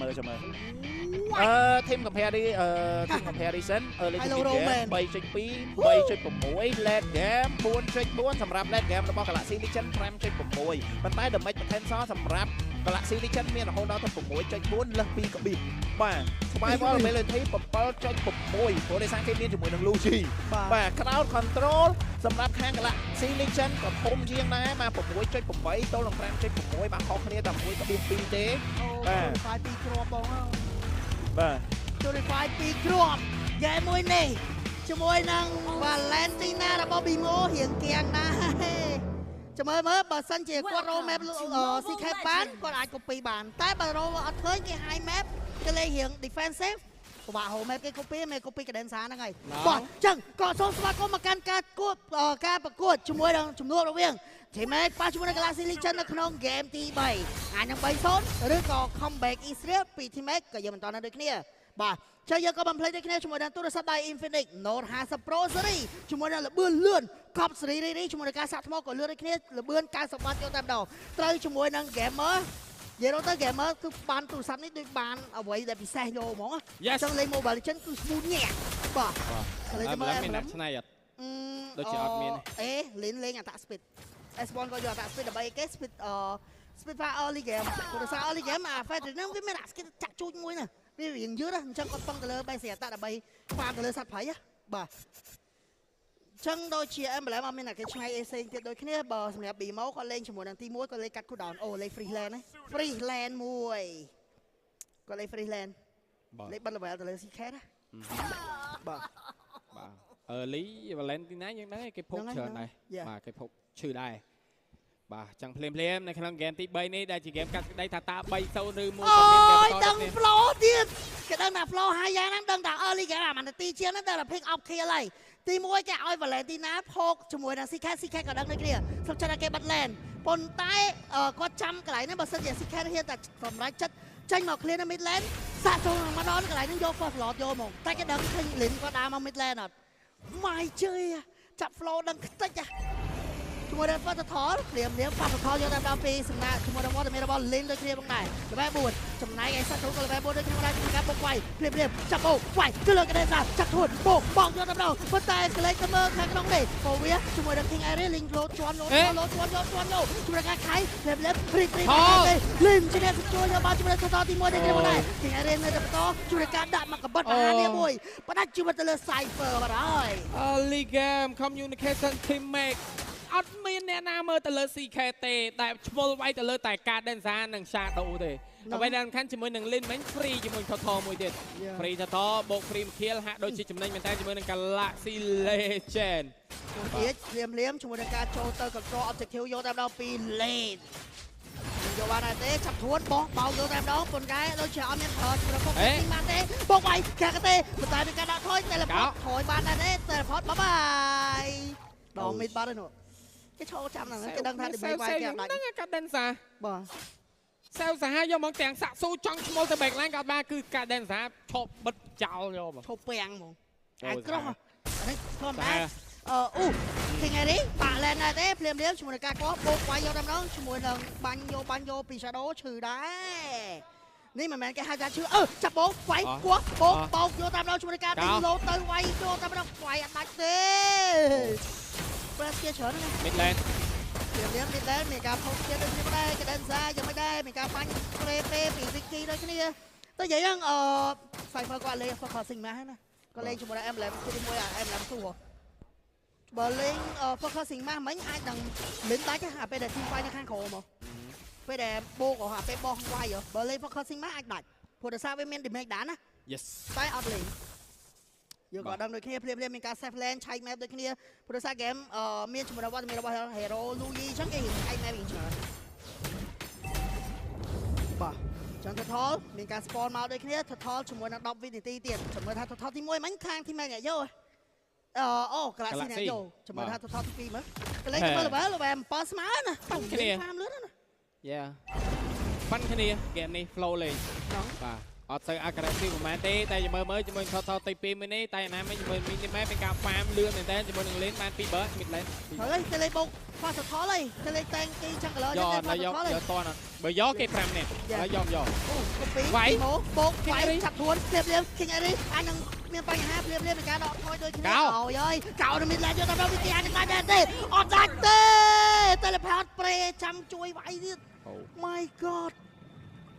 មើលចាំមើលអឺ team compare អឺ team comparison early to mid game 3.2 3.6 late game 4.4សម្រាប់ late game របស់ Galaxy Legend 5.6ប៉ុន្តែ damage potential សម្រាប់ Galaxy Legend មានរហូតដល់ទៅ6.4លើស2ក្បៀសបាទ survival ability 7.6ព្រោះដោយសារគេមានជាមួយនឹង Luigi បាទ crowd control សម្រាប់ខាង Galaxy Legend ក៏ធំជាងដែរបាទ6.8ទល់នឹង5.6បាទខុសគ្នាតែ1.2ទេ អូ បាទ Purify 2គ្រាប់បងអើយ បាទ Purify 2គ្រាប់ហ្គេមមួយនេះជាមួយនឹង Valentina របស់ Bimo រៀងគៀងដែរចាំមើលមើលបើសិនជាគាត់ roll map CK បានគាត់អាច copy បានតែបើ roll អត់ឃើញគេ high map គេលេងរៀង defensive ពិបាកហៅ map គេ copy មេ copy Cadenza ហ្នឹងហើយបាទអញ្ចឹងក៏សូមស្វាគមន៍មកកាន់ការគួតការប្រកួតជាមួយនឹងជំនួបរវាង Team Max ប៉ះជាមួយនឹង Galaxy Legend នៅក្នុង game ទី3អាចនឹង3-0ឬក៏ comeback Israel ពី Team Max ក៏យើងមិនតន់ដូចគ្នាបាទចឹងយើងក៏បំភ្លេចដូចគ្នាជាមួយនឹងទូរស័ព្ទដៃ Infinix Note 50 Pro Series ជាមួយនឹងល្បឿនលឿនកប់សេរីរីជាមួយនឹងការសាកថ្មក៏លឿនដូចគ្នាល្បឿន90វ៉ាត់យកតែម្ដងត្រូវជាមួយនឹង gamer និយាយទៅ gamer គឺបានទូរស័ព្ទនេះដូចបានអ្វីដែលពិសេសយកហ្មង Yes ចឹងលេង Mobile Legends គឺ smooth ញាក់បាទ បាទឥឡូវមានអ្នកឆ្នៃអត់ ដូចជាអត់មានទេ អេលេងលេង attack speed S1 ក៏យក attack speed ដើម្បីគេ speed អឺ speed ហ្វា early game ព្រោះដោយសារ early game អា Fredrin ហ្នឹងវាមានអា skill ចាក់ជួចមួយណាវារៀងយឺតណាអញ្ចឹងគាត់ពឹងទៅលើ basic attack ដើម្បី farm ទៅលើសត្វព្រៃណាបាទចឹងដូចជា emblem អត់មានតែគេឆ្នៃ AC ទៀតដូចគ្នាបើសម្រាប់ Bimo គាត់លេងជាមួយនឹងទី1គាត់លេងកាត់ cooldown អូលេង free lane ណា free lane មួយគាត់លេង free lane បាទ លេងបិទ level ទៅលើ CK ណាបាទ បាទ early Valentina យើងដឹងឯងគេភព ហ្នឹងហើយ ច្រើនដែរ Yeah. បាទគេភពឈឺដែរបាទចឹងភ្លាមភ្លាមៗនៅក្នុងហ្គេមទី3នេះដែលជាហ្គេមកាត់ក្តីថាតើ3-0ឬមួយ អូ ក៏មានហ្គេម យដឹង បន្តដូចគ្នា flow ទៀតគេដឹងថា flow ហើយយ៉ាងហ្នឹងដឹងថា early game អាមួយនាទីជាងហ្នឹងដឹងថា pick up kill ហើយទី1គេឲ្យ Valentina ផោកជាមួយនឹង CK CK ក៏ដឹងដូចគ្នាសុខចិត្តថាគេបិទ lane ប៉ុន្តែគាត់ចាំកន្លែងហ្នឹងបើសិនជា CK ហ៊ានតែសម្រេចចិត្តចេញមក clear នៅ mid lane សាក់ចូលមកដល់កន្លែងហ្នឹងយក first blood យកហ្មងតែគេដឹងឃើញ Lin គាត់ដើរមក mid lane អត់ម៉ាយជើយចាប់ flow ដឹងខ្ទេចហ៎ ជាមួយនឹង First Turtle ព្រាមព្រាម First Turtle យកតែម្ដងពីសំណាក់ជាមួយនឹងវត្តមានរបស់ Lin ដូចគ្នាផងដែរ level 4ចំណែកឯសត្វក៏ level 4ដូចគ្នាដែរជាមួយការបុកវាយព្រាមព្រាមចាប់បោកវាយទៅលើកដេសាចាប់ធួនបោកបោកយកតែម្ដងប៉ុន្តែក្លេកទៅមើលខាងក្នុងនេះពវាជាមួយនឹង King Area Lin លោតជន់លោតលោតជន់យកជន់យកជាមួយនឹងការខៃព្រាមព្រាមព្រីព្រី Lin ជាអ្នកជួយយកបានជាមួយនឹង Turtle ទី1ដូចគ្នាផងដែរ King Area នៅតែបន្តជួយនឹងការដាក់មកកបិតអាហារនេះមួយផ្ដាច់ជីវិតទៅលើ Cypher បាត់ហើយ Early game communication team make អត់មានអ្នកណាមើលទៅលើ CK ទេតែឈ្មោះវាយទៅលើតែ Cadenza និង Shadow ទេអ្វីដែលសំខាន់ជាមួយនឹង Lin មិញ free ជាមួយ Turtle មួយទៀត free Turtle បូក free kill ហាក់ដូចជាចំណេញមែនតើជាមួយនឹង Galaxy Legend ទៀតព្រាមព្រាមជាមួយនឹងការចូលទៅ control objective យកតែម្ដងពី lane យកបានដែរទេចាប់ធួនបោះបោកយកតែម្ដងប៉ុន្តែដូចជាអត់មានប្រើប្រកបទីបានទេបោកវាយកាកទេប៉ុន្តែមានការដាក់ថយ teleport ថយបានដែរទេ teleport បាយបាយដងមីតបាត់ហើយនោះគេឈោចាំហ្នឹងគេដឹងថាទី3វាយគេអត់ដាច់ ហ្នឹង Cadenza បាទ សែវសាហាយកមកទាំងសាក់ស៊ូចង់ឈ្មោះទៅ backline ក៏អត់បានគឺ Cadenza ឈប់បិទចោលយកមក ឈប់ពាំងហ្មងអាចក្រោះអានេះធម្មតាអឺអូ King Harry បាក់លែនដែរទេភ្លាមភ្លាមជាមួយនឹងការកោបោកវាយយកតែម្ដងជាមួយនឹងបាញ់យកបាញ់យកពី Shadow ឈឺដែរនេះមិនមែនគេហៅថាឈឺអឺចាប់បោកវាយគោះបោកបោកយកតាមដងជាមួយនឹងការទីលោទៅវាយយកតាមដងវាយអត់ដាច់ទេប្រែជាច្រើនណា mid lane ភ្លាមភ្លាម mid lane មានការផុសទៀតដូចគ្នាដែរ Cadenza យ៉ាងមិនដែរមានការបាញ់ប្រេពេពី Vicky ដូចគ្នាតែនិយាយហ្នឹងអឺ Cypher គាត់លេង focusing មកណាគាត់លេងជាមួយនឹង Emblem ជាមួយ Emblem សួរបើលេង focusing មកមិញអាចនឹងលិនដាច់អាពេលដែល team fight នៅខាងក្រោមមកពេលដែលបោកអាពេលបោះវាយបើលេង focusing មកអាចដាច់ព្រោះដោយសារវាមាន damage ដានណា Yes តែអត់លេងយើងក៏ដឹងដូចគ្នាភ្លាមៗមានការ safe lane ឆែក map ដូចគ្នាព្រោះដោយសារ game មានជាមួយនឹងវត្តមានរបស់ hero Luigi អញ្ចឹងគេរៀងឆែក map រៀងច្រើនបាទចឹង Turtle មានការ spawn មកដូចគ្នា Turtle ជាមួយនឹង10វិនាទីទៀតចាំមើលថា Turtle ទី1មិញខាង team អ្នកយកអឺអូ Galaxy អ្នកយកចាំមើលថា Turtle ទី2មើលកលេចមើល level level 7ស្មើណា គ្នា តាមលឿនណា Yeah ប៉ាន់គ្នាហ្គេមនេះ flow លេង ហ្នឹង បាទ អត់សូវ aggressive ប្រហែលទេតែមើលមើលជាមួយថតទី2មួយនេះតែណាមិញជាមួយ mini map មានការ farm លឿនមែនតើជាមួយនឹង lane បាន2បើ mid lane ហើយទៅលេងបុក fast ថលហើយទៅលេងតែងគេចឹងកន្លង យកយកយកតនបើយកគេ5នាក់ហើយយកយក អូកូពីបុកវាយចាប់ធួនភ្លាមភ្លាម King Ari អាចនឹងមានបញ្ហាភ្លាមភ្លាមនៃការដកថយដូចគ្នាអូយអើយកោនៅ mid lane យកដល់វិធីអាចនឹងដាច់ទេអត់ដាច់ទេ teleport ប្រេចាំជួយវាយទៀត My god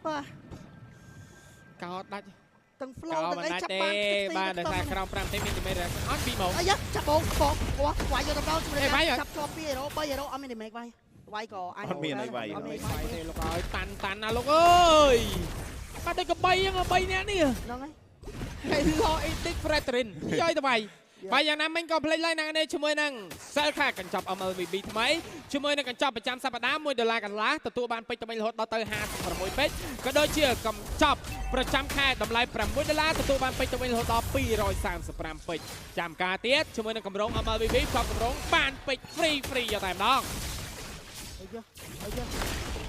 បាទ កោដាច់ ទាំង flow ទាំងអីចាប់បាន បាទដោយសារក្រោម5ទេមានតែមេរអត់2ម៉ោង អាយ៉ាចាប់បងបងវាយយកដល់ជួយចាប់ជាប់2 hero 3 hero អត់មាន damage វាយវាយក៏អាច អត់មានអីវាយ អត់មានវាយទេលោកអើយតាន់តាន់ណាលោកអើយបាទដូចកបីហ្នឹង3នាក់នេះ ហ្នឹងហើយ ហើយឡអេតិច Fredrin យកទៅវាយ បាទយ៉ាងណាមិញក៏ភ្លេចឡើយណានេះជាមួយនឹង Selka កញ្ចប់ MLBB ថ្មីជាមួយនឹងកញ្ចប់ប្រចាំសប្តាហ៍1ដុល្លារកន្លះទទួលបានពេជ្រទៅវិញរហូតដល់ទៅ56ពេជ្រក៏ដូចជាកញ្ចប់ប្រចាំខែតម្លៃ6ដុល្លារទទួលបានពេជ្រទៅវិញរហូតដល់235ពេជ្រចាំការទៀតជាមួយនឹងកម្រង MLBB ផ្សំកម្រងបានពេជ្រ free free យកតែម្ដង អីយ៉ាអីយ៉ា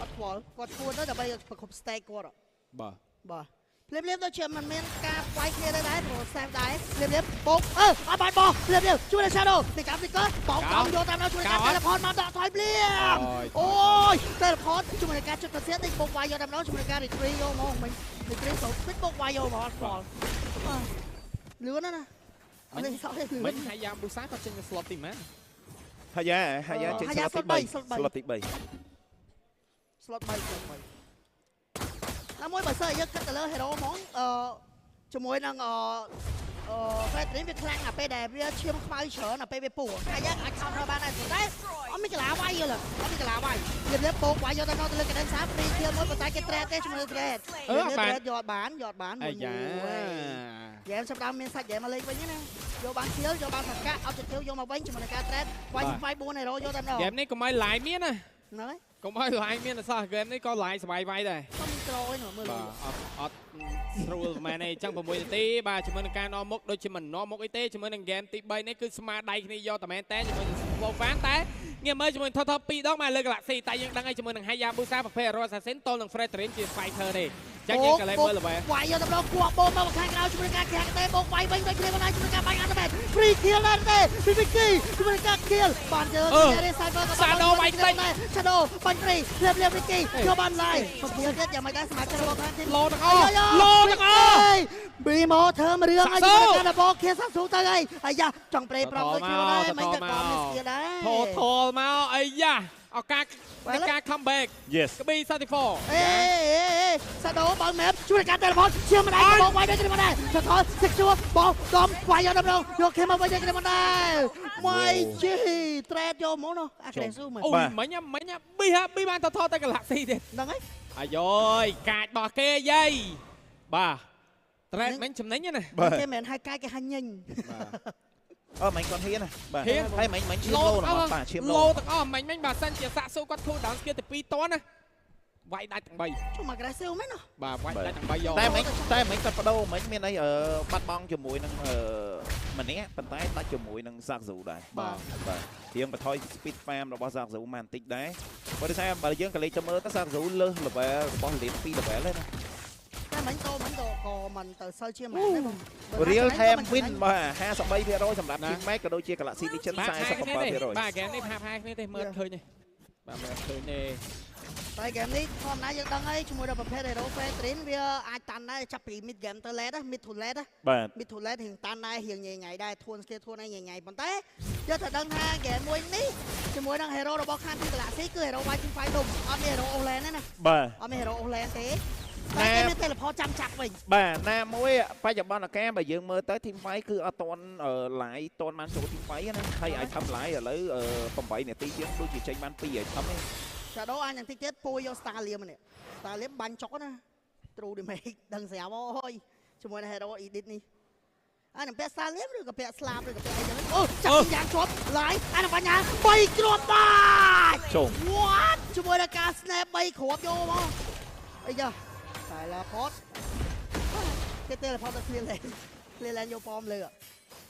អត់ខ្វល់គាត់ឈួនទៅដើម្បីប្រគប់ stack គាត់ បាទ បាទភ្លាមភ្លាមដូចជាមិនមានការវាយគ្នាដែរព្រោះសែមដែរភ្លាមភ្លាមបុកអឺអត់បានបោះភ្លាមភ្លាមជួយដល់ Shadow ទីកម្មទីកបងកង់យកតាមដល់ជួយការ teleport មកដកថយភ្លាមអូយ teleport ជួយនឹងការចុចទៅទៀតនេះបុកវាយយកតាមដល់ជួយនឹងការ retreat យកមកមិញ retreat ទៅស្ពីតបុកវាយយកមកអត់ខ្វល់លឿនណាស់ណាអត់នេះសោះទេលឿន មិញហាយ៉ាប៊ូសាគាត់ចេញ slot ទីម៉ា ហាយ៉ាហាយ៉ាចេញ slot ទី3 slot ទី3 slot 3 slot 3ណាមួយបើសិនយើងគិតទៅលើ hero ហ្មងអឺជាមួយនឹងអឺ Fredrin វាខ្លាំងអាពេលដែលវាឈាមខ្មៅច្រើនអាពេលវាពោះហើយយើងអាច counter បានដែរតែអត់មានកលាវាយទេអត់មានកលាវាយលៀបលៀបពោកវាយយកទៅទៅលើកដិនសា free kill មួយប៉ុន្តែគេ trade ទេជាមួយ trade អឺបាន យកបានយកបាន អាយ៉ា ហ្គេមចាប់ដើមមានសាច់ហ្គេមមកលេងវិញណាយកបាន kill យកបានសកា objective យកមកវិញជាមួយនឹងការ trade វាយវាយ4 hero យកតែម្ដង ហ្គេមនេះកុំឲ្យ live មានណា ហ្នឹងហើយក ុំឲ្យ live មានអសោះហ្គេមនេះក៏ live សบายវាយដែរ សុំត្រូយមើល បាទអត់អត់ស្រួលប្រហែលទេអញ្ចឹង6នាទីបាទជាមួយនឹងការនាំមុខដូចជាមិននាំមុខអីទេជាមួយនឹងហ្គេមទី3នេះគឺស្មាដៃគ្នាយកតែមែនតែជាមួយនឹង Flow Fan តែងាកមើលជាមួយថតថត2ដងមកលើ Galaxy តែយើងដឹងហើយជាមួយនឹង Hayabusa ប្រភេទ Royal Assassin ទល់នឹង Fredrin ជា Fighter ទេចឹងយើងក៏លេងមើលល្បែ វាយយកទៅដល់គក់បោមកខាងក្រៅជាមួយនឹងការខាងទេបោកវាយវិញដូចគ្នាមិនដែរជាមួយនឹងការបាញ់អត់មែន free kill ដែរទេពីពីគីជាមួយនឹងការ kill បានជើងនេះ Cyber ក៏ Shadow វាយតិច Shadow បាញ់ free ភ្លាមភ្លាមពីគីយកបានឡាយមក kill ទៀតយ៉ាងម៉េចដែរសមាជិករបស់ខាងទី លោទាំងអស់លោទាំងអស់ ប៊ីម៉ូធ្វើរឿងឲ្យជាមួយនឹងការបោខៀសាស៊ូទៅហើយអាយ៉ាចង់ប្រេប្រំដូចគ្នាដែរមិនតែក៏មានស្គីដែរ ថថលមកអាយ៉ាឱកាសនៃការ comeback Yes ក្ប៊ី34 អេអេសាដូបើមែបជួយការ teleport ឈាមម្ដាយបងវាយដូចគ្នាមកដែរចថសិកជួបងដំវាយយកដំយកខេមកវិញដូចគ្នាមកដែរ My G trade យកមកនោះអាក្រេស៊ូមើល អូយមិញមិញប៊ីហាប៊ីបានថថទៅ Galaxy ទៀត ហ្នឹងហើយ អាយយកាចរបស់គេយាយបាទ trade មិញចំណេញណា គេមិនហៅកាយគេហៅញញ អឺមិញគាត់ហ៊ានណាបាទហើយមិញមិញឈាមលោទាំងអស់បាទឈាមលោ លោទាំងអស់មិញមិញបើសិនជាសាក់ស៊ូគាត់ cool down skill ទៅ2តណាវាយដាច់ទាំង3 ជុំ aggressive មែនណា បាទវាយដាច់ទាំង3យក តែមិញតែមិញគាត់បដូរមិញមានអីបាត់បង់ជាមួយនឹងម្នាក់ប៉ុន្តែដាច់ជាមួយនឹងសាក់ស៊ូដែរ បាទ បាទរៀងបន្ថយ speed farm របស់សាក់ស៊ូមកបន្តិចដែរបើដោយសារបើយើងក៏លេចទៅមើលទៅសាក់ស៊ូលើស level របស់លៀន2 level ហើយណា តែមិញតមិញក៏ក៏មិនទៅសូវជាមែនទេបង Real time win បាទ53%សម្រាប់ Team Max ក៏ដូចជា Galaxy Legend 47% បាទហ្គេមនេះផាផាគ្នាទេមើលឃើញទេបាទមើលឃើញទេ តែហ្គេមនេះធម្មតាយើងដឹងហើយជាមួយដល់ប្រភេទ Hero Fredrin វាអាចតាន់ដែរចាប់ពី mid game ទៅ late ណា mid to late ណា បាទ mid to late រៀងតាន់ដែររៀងញ៉ៃញ៉ៃដែរធួន skill ធួនអីញ៉ៃញ៉ៃប៉ុន្តែយើងត្រូវដឹងថាហ្គេមមួយនេះជាមួយនឹង Hero របស់ខាង Team Galaxy គឺ Hero Viking Fight ដុំអត់មាន Hero Offlane ទេណា បាទ អត់មាន Hero Offlane ទេតែគេមាន teleport ចាំចាប់វិញ បាទណាមួយបច្ចុប្បន្នកាលបើយើងមើលទៅ Team Fight គឺអត់ទាន់ live ទាន់បានចូល Team Fight ណាហើយ item live ឥឡូវ8នាទីជាងដូចជាចេញបាន2 item ទេ Shadow អាចនឹងតិចទៀតពួយយក Star លៀមនេះ Star លៀមបាញ់ចុកណា True damage ដឹងស្រាប់អូយជាមួយនឹង Hero Edit នេះអានឹងពាក់ Star លៀមឬក៏ពាក់ស្លាបឬក៏ពាក់អីចឹងអូចាប់យ៉ាងជាប់ live អានឹងបញ្ញា3គ្រាប់ដាច់ ជុំ What ជាមួយនឹងការ snap 3គ្រាប់យកមកអីយ៉ា teleport គេ teleport ទៅ clear lane clear lane យកប៉មលើ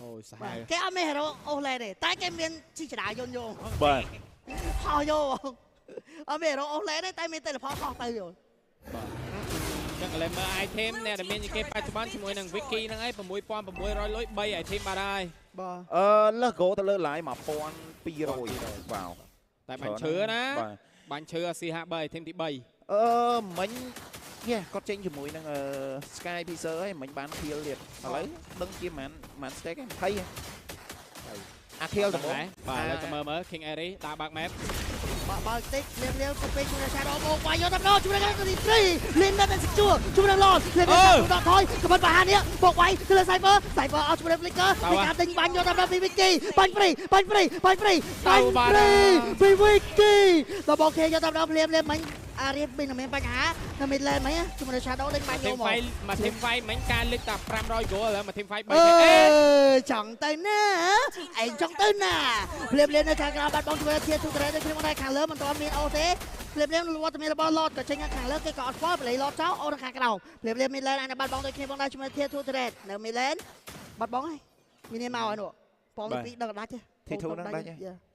អូយសាហាវ គេអត់មាន hero អូស lane ទេតែគេមានជីចដាយន្តយក បាទ ហោះយកអត់មាន hero អូស lane ទេតែមាន teleport ហោះទៅយក បាទ ចឹងឥឡូវមើល item អ្នកដែលមានជាគេបច្ចុប្បន្នជាមួយនឹង Wiki ហ្នឹងឯង6600លុយ3 item បាត់ហើយ បាទ លើស go ទៅលើ line 1200វ៉ាវ តែបាញ់ឈើណាបាញ់ឈើអាស៊ី53 item ទី3 មិញយេគាត់ចេញជាមួយនឹង Sky Piercer ហើយមិញបាន kill ទៀតឥឡូវដឹងជាប៉ុន្មាន stack ឯង20អា kill ដំបូង បាទឥឡូវទៅមើលមើល King Ari ដើរបើក map បើកតិចលៀមលៀមទៅពេលជួយ Shadow មកវាយយកតែម្ដងជួយនឹងទី3លៀននៅសិជួជួយនឹង Lord លៀមលៀមដកថយកំបិតបហានេះបុកវាយទៅលើ Cypher Cypher អត់ជួយ Flicker ពីការទិញបាញ់យកតែម្ដងពី Wiki បាញ់ free បាញ់ free បាញ់ free បាញ់ free ពី Wiki ដល់បកគេយកតែម្ដងភ្លាមលៀមមិញអារៀបមានបញ្ហានៅ mid lane មិញជាមួយនឹង Shadow ដេញបាញ់យកមក មក team fight មិញការលិចតែ500 goal ឥឡូវមក team fight 3 អេចង់ទៅណាឯងចង់ទៅណាភ្លាមៗនៅខាងក្រៅបាត់បង់ជួយធាទូត្រេដូចគ្នាមកដែរខាងលើមិនទាន់មានអូទេភ្លាមៗវត្តមានរបស់ Lord ក៏ចេញខាងលើគេក៏អត់ខ្វល់បល័យ Lord ចោលអូនៅខាងក្រៅភ្លាមៗ mid lane អាចបាត់បង់ដូចគ្នាផងដែរជាមួយធាទូត្រេនៅ mid lane បាត់បង់ហើយមាននេះមកហើយនោះបងទី2ដឹងដាច់ទេ ទី2នឹងដាច់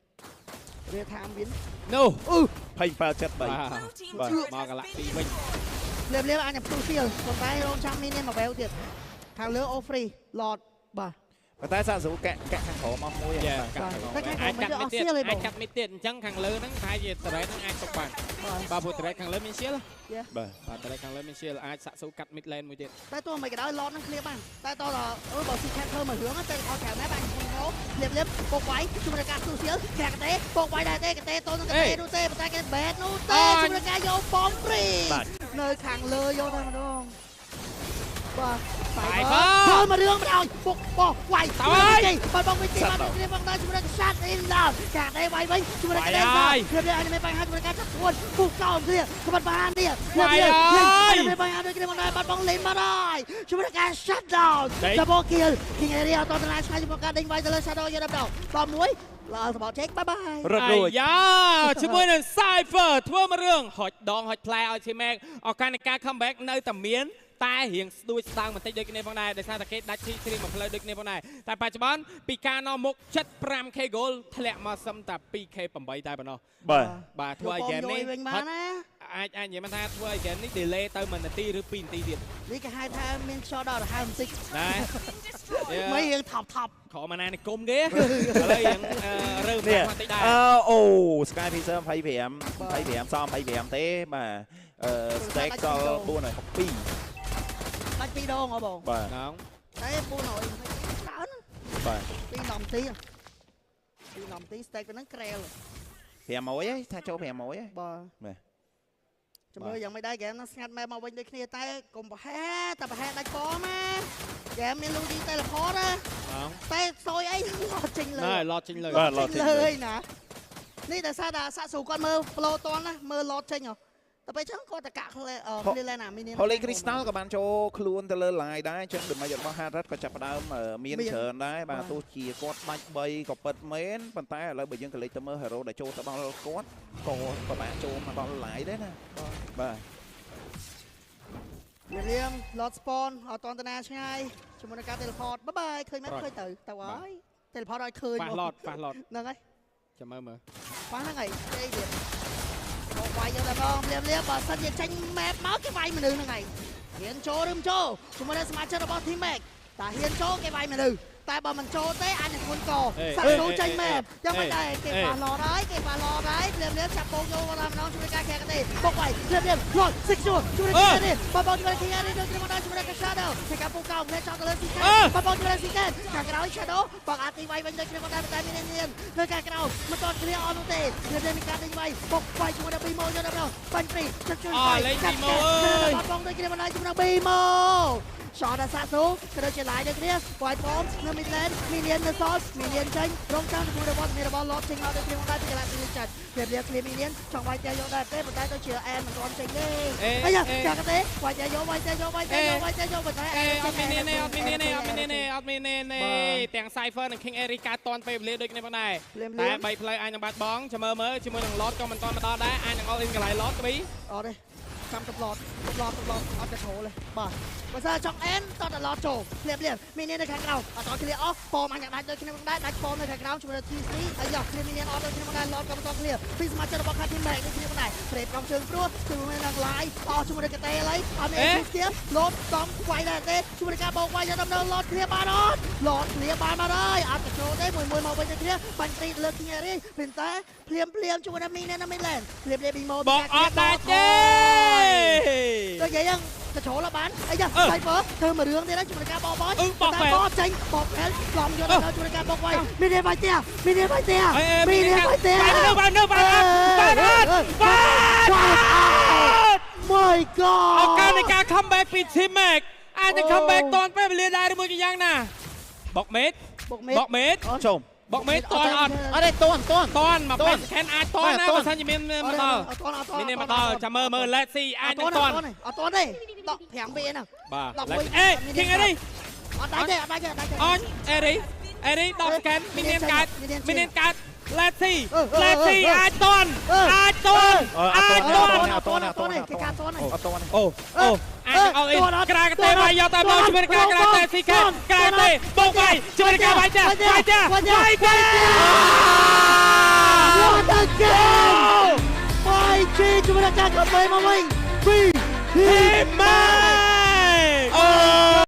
រៀថាមវិញ នោះ 27.3 បាទមកកាឡាទីវិញ លៀបលៀបអាចនឹងផ្ទុះសៀលប៉ុន្តែរងចាំមាននេះមកវែវទៀតខាងលើអូ free Lord បាទ ប៉ុន្តែសាក់ស៊ូកាក់កាក់ខាងក្រោមអស់មួយ អាចកាត់មីទៀតអាចកាត់មីទៀតអញ្ចឹងខាងលើហ្នឹងប្រហែលជាត្រេតហ្នឹងអាចទុកបានបាទព្រោះត្រេតខាងលើមានសៀល បាទ បាទត្រេតខាងលើមានសៀលអាចសាក់ស៊ូកាត់ mid lane មួយទៀត តែទោះមិនក៏ដោយ Lord ហ្នឹង clear បានតែតអឺបើស៊ីខាត់ធ្វើមួយរឿងតែអត់ក្រៅដែរបានក្នុងលៀបលៀបពុកវាយជួយនឹងការស៊ូសៀលក្រាក់ទេពុកវាយដែរទេកទេតូននឹងកទេនោះទេប៉ុន្តែគេបេតនោះទេជួយនឹងការយកប៉ម free នៅខាងលើយកតែម្ដងបាទបាយចូលមករឿងមិនឲ្យពុកបោះវាយទៅបាត់បងវិញទីបាត់គ្នាបងដល់ជួយនឹង shot in love កាទេវាយវិញជួយនឹងកទេគ្រានេះមានបញ្ហាជួយនឹងការចាប់ខ្លួនពុកកោមគ្នាក្បត់បាននេះនេះមានបញ្ហាដូចគ្នាមកដែរបាត់បងលេងមកហើយជួយនឹងការ shut down ចាប់គៀល King Area អត់តឡាឆ្ងាយជាមួយការដេញវាយទៅលើ Shadow យកដល់ដល់មួយល្អសម្បត្តិចេកបាយបាយ រត់រួច យ៉ាជាមួយនឹង Cypher ធ្វើមករឿងហុចដងហុចផ្លែឲ្យ T-Max ឱកាសនៃការ comeback នៅតែមានតែរៀងស្ដួចស្ដាងបន្តិចដូចគ្នាផងដែរដោយសារតែគេដាច់ជីជ្រៀងមួយផ្លូវដូចគ្នាផងដែរតែបច្ចុប្បន្នពីការនាំមុខ 75k goal ធ្លាក់មកសឹមតែ 2k8 តែប៉ុណ្ណោះ បាទ បាទធ្វើឲ្យ game នេះអាចអាចនិយាយមកថាធ្វើឲ្យ game នេះ delay ទៅ1នាទីឬ2នាទីទៀត នេះគេហៅថាមានខ្យល់ដល់ដង្ហើមបន្តិច ណា មិនរៀងថប់ថប់ ក្រមអាណានិគមគេឥឡូវរៀងរើបន្តិចដែរ អូ Sky Piercer 25 25សល់25ទេបាទ stack សល់462 ដាច់2ដងហ៎បង បាទ តែ400ច្រើន បាទ 2នាទី2នាទី stack ទៅហ្នឹងក្រែល 500ហ៎ថាចូល500ហ៎ បាទជំរឿយ៉ាងមិនដែរហ្គេមហ្នឹងស្ងាត់ម៉ែមកវិញដូចគ្នាតែកុំប្រហែតែប្រហែដាច់ប៉មកហ្គេមមានលូឌី teleport ណាតែសយអីឡតចេញលើ ណែឡតចេញលើ បាទឡតចេញ លើឯណានេះតែសារតែសាក់ស៊ូគាត់មើល flow តន់ណាមើលឡតចេញហ៎តែពេលចឹងគាត់តកាក់ clear lane អាមីនី Holy Crystal ក៏បានចូលខ្លួនទៅលើ line ដែរអញ្ចឹងដូចមករបស់ Harrat ក៏ចាប់ផ្ដើមមានច្រើនដែរបាទទោះជាគាត់ដាច់3ក៏ពិតមែនប៉ុន្តែឥឡូវបើយើងក៏លេចទៅមើល hero ដែលចូលទៅដល់គាត់ក៏ពិបាកចូលមកដល់ line ដែរណាបាទ លៀម Lord Spawn អត់តន្តនាឆ្ងាយជាមួយនឹងការ teleport បាយបាយឃើញមែនឃើញទៅទៅហើយ teleport ឲ្យឃើញ ប៉ះ Lord ប៉ះ Lord ហ្នឹងហើយចាំមើលមើល ប៉ះហ្នឹងហើយគេទៀតមកវាយយកតែបងលៀមលៀមបើសិនជាចេញ map មកគេវាយមនុស្សហ្នឹងហើយហ៊ានចូលឬមិនចូលជាមួយនឹងសមាជិករបស់ Team Max តែហ៊ានចូលគេវាយមនុស្សតែបើមិនចូលទេអាចនឹងធ្ងន់កសាក់ស៊ូចេញ map យ៉ាងមិនដែរគេប៉ះ Lord ហើយគេប៉ះ Lord ហើយលៀមលៀមចាប់ពងយកមកដល់ម្ដងជួយការខែកទេបុកវាយលៀមលៀម Lord សិកជួជួយគេនេះបងបងជួយគេនេះដូចមកដល់ជួយគេ Shadow គេកាពូកោផ្លែចောင်းទៅលើស៊ីកែបងបងជួយស៊ីកែខាងក្រោយ Shadow បងអាទីវាយវិញដូចគ្នាមកដែរតែមាននាននៅខាងក្រៅមិនទាន់ clear អស់នោះទេលៀមលៀមមានការដេញវាយបុកវាយជាមួយដល់2ម៉ូយកដល់បាញ់ព្រីជិតជួយ វាយលេង2ម៉ូអើយ បងបងដូចគ្នាមកដល់ជាមួយដល់2ម៉ូ ช็อตซาซูกระโดดเฉลายเลยเนี่ยปล่อยพร้อมเนื้อมิดเลนมีเนียนเนื้อซอสมีเนียนเชงรองจ้างตัวเดบอลมีเดบอลลอดเชงเอาได้เพียงได้ที่กระดิ่งจัดเรียบเรียบเคลียร์มีเนียนช่องไวเจโยได้เต้ปได้ตัวเชียร์แอนมันร้อนเชงเลยไอ้ยจากกระเตะไวเจโยไวเจโยไวเจโยไวเจโยไปได้ អត់មានទេអត់មានទេអត់មានទេអត់មានទេទាំង Cypher និង King Erica តន់ពេលវេលាដូចគ្នាផងដែរតែ3ផ្លូវអាចនឹងបាត់បង់ចាំមើលមើលជាមួយនឹង Lord ក៏មិនតន់មកដល់ដែរអាចនឹង all in កន្លែង Lord ក្ប៊ី អត់ទេ ចាំទៅ lord lord lord អត់ទៅចូលទេបាទបើសិនចង់អែនតត lord ចូលភ្លាមភ្លាម minion នៅខាងក្រៅអត់ត clear អស់ប៉មអញដាច់ដូចគ្នាមិនដែរដាច់ប៉មនៅខាងក្រៅជាមួយ TC អាយ៉ា clear minion អត់ដូចគ្នាមិនដែរ lord ក៏បន្ត clear ពីសមាជិករបស់ខាង team បែកដូចគ្នាមិនដែរប្រេតត្រង់ជើងព្រោះជាមួយនឹង live អស់ជាមួយនឹងកតេឡៃអត់មាន clear lord តំវាយដែរទេជាមួយនឹងការបោកវាយយកដំណើរ lord clear បានអត់ lord clear បានមកហើយអត់ទៅចូលទេមួយមួយមកវិញទៅ clear បាញ់ទីលើគ្នានេះប៉ុន្តែភ្លាមភ្លាមជាមួយនឹង minion នៅ mid lane ភ្លាមភ្លាម Bimo បងអត់ដាច់ទេ ដូចនិយាយហ្នឹងទៅចូលបានអីយ៉ា Cypher ធ្វើមួយរឿងទៀតហើយជាមួយនឹងការបោកបោកតែបោកចេញបោកផែលឡំយកទៅជាមួយនឹងការបោកវាយមាននេះវាយទៀតមាននេះវាយទៀតមាននេះវាយទៀត បាននៅបាននៅបានអត់បានអត់ My God ឱកាសនៃការ comeback ពី Team Max អាចនឹង comeback តាន់ពេលវេលាដែរឬមួយក៏យ៉ាងណាបុកមេត បុកមេ បុកមេត ជុំ បុកមេតតាន់អត់ អត់ទេតាន់តាន់ តាន់20 second អាចតាន់ណាបើសិនជាមានមកដល់ អត់តាន់អត់តាន់ មានមកដល់ចាំមើលមើល let's see អាចនឹងតាន់ អត់តាន់ទេដក5វិហ្នឹង បាទ let's អេ King អេរី អត់ដាច់ទេអត់ដាច់ទេអត់ដាច់ទេ អញអេរីអេរី10 second មាននានកើតមាននានកើត let's see let's see អាចតាន់អាចតាន់អាចតាន់ អត់តាន់អត់តាន់ទេគេការតាន់ អត់តាន់ អូអូអាចនឹងអល់អ៊ីនក្រាកតេវាយយកតាមដល់ជាមួយនឹងការក្រាកតេស៊ីខេក្រាកតេបុកវាយជាមួយនឹងការវាយចាវាយចាវាយចា What a game! បាយជីជាមួយនឹងការកាហ្វេមកវិញពី ធីម៉ា